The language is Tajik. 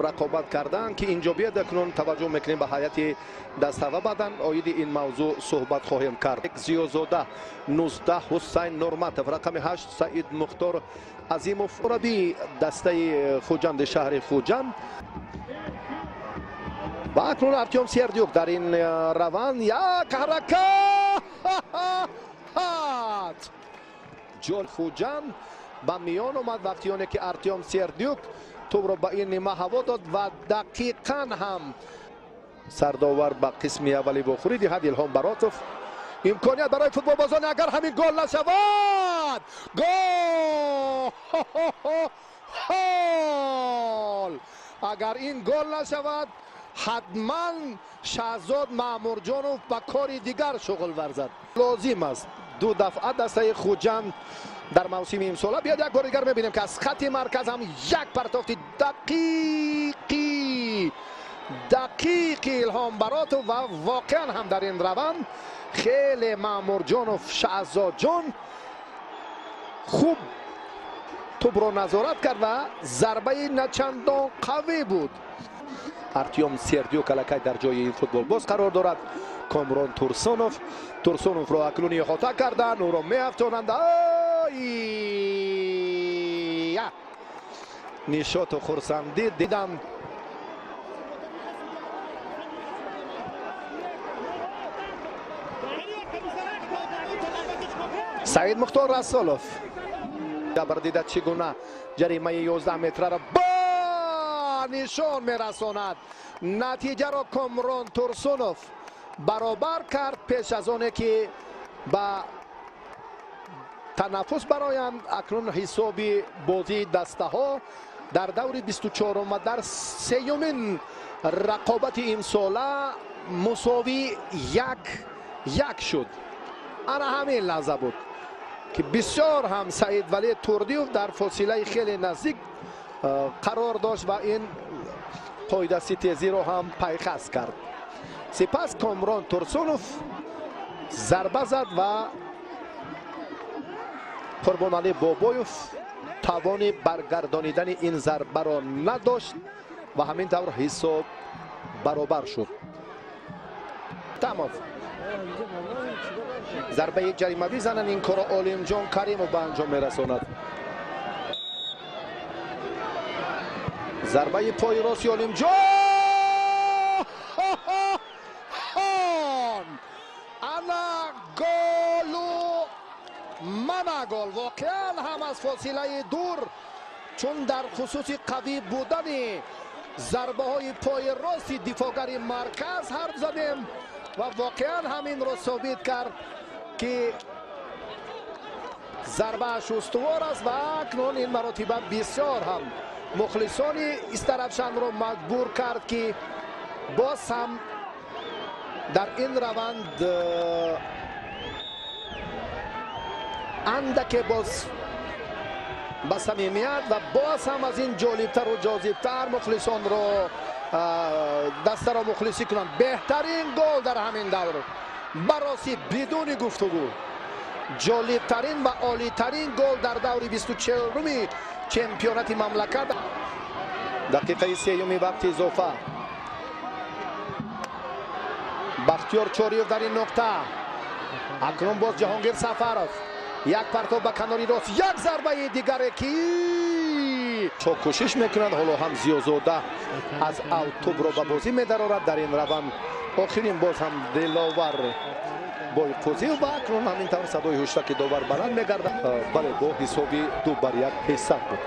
Рақобат карданд, ки инҷо биёд, акнун таваҷҷӯҳ мекунем ба ҳайати даста ва баъдан оиди ин мавзӯъ суҳбат хоҳем кард. Зиёзода, 19 Ҳусайн Нурматов, рақами 8 Саид Мухтор Азимов, мураббии дастаи Хуҷанди шаҳри Хуҷанд. Ва акнун Артём Сердюк дар ин раванд як ҳаракат ҷол Хуҷанд ба миён омад, вақти оне ки Артём Сердюк тӯбро ба ин нима ҳаво дод ва дақиқан ҳам сардовар ба қисми аввали вохӯрӣ диҳад. Илҳом Баротов, имконият барои футболбозон, агар ҳамин гол нашавад, гол! Агар ин гол нашавад, ҳатман Шаҳзод Маъмурҷонов ба кори дигар шуғл варзад. Лозим аст ду дафъа дастаи Хуҷанд дар мавсими имсола. Биёд, як бор дигар мебинем, ки аз хати марказ ҳам як партофти дақиқи Илҳом Баротов ва воқеан ҳам дар ин раванд хеле Маъмурҷонов Шаҳзодҷон хуб тӯбро назорат кард ва зарбаи начандон қавӣ буд. Артём Сердюк аллакай дар ҷои ин футболбоз қарор дорад. Комрон Турсунов, Турсуновро акнун иҳота карданд, ӯро меафтонанд. Нишоту хурсандӣ дидам. Саид Мухтор Расулов ҷабрдида чӣ гуна ҷаримаи 11 метраро ба нишон мерасонад. Натиҷаро Комрон Турсунов баробар кард пеш аз оне ки ба танаффус бароянд. Акнун ҳисоби бозии дастаҳо дар даври 24-ум ва дар сеюмин рақобати имсола мусовӣ 1-1 шуд. Ана ҳамин лаҳза буд, ки бисёр ҳам Саидвали Турдиев дар фосилаи хеле наздик қарор дошт ва ин қоидаситезиро ҳам пайхас кард. Сипас Комрон Турсунов зарба зад ва Қурбоналӣ Бобоев тавони баргардонидани ин зарбаро надошт ва ҳамин тавр ҳисоб баробар шуд. Тамов зарбаи ҷаримавӣ зананд, ин корро Олимҷон Каримов ба анҷом мерасонад. Зарбаи пои рости Олимҷон, ана голу мана гол! Воқеан ҳам аз фосилаи дур, чун дар хусуси қавӣ будани зарбаҳои пои рости дифоъгари марказ ҳарф задем ва воқеан ҳаминро собит кард, ки зарбааш устувор аст. Ва акнун ин маротиба бисёр ҳам мухлисони Истаравшанро маҷбур кард, ки боз ҳам дар ин раванд андаке боз ба самимият ва боз ҳам аз ин ҷолибтару ҷозибтар мухлисонро дастаро мухлисӣ кунанд. Беҳтарин гол дар ҳамин давр, баросӣ бидуни гуфтугӯ, ҷолибтарин ва олитарин гол дар даври 24-уми чемпионати мамлакат. Дақиқаи сеюми вақти изофа. Бахтиёр Чориев дар ин нуқта. Акнун боз Ҷаҳонгир Сафаров, як партов ба канори рост, як зарбаи дигаре ки кӯшиш мекунад. Ҳоло ҳам Зиёзода аз аут тӯбро ба бозӣ медарорад. Дар ин раванд охирин боз ҳам Диловар Бойқӯзиев ва акнун ҳамин тавр садои ҳуштаки довар баланд мегардад. Бале, бо ҳисоби 2-1 пешсаф буд.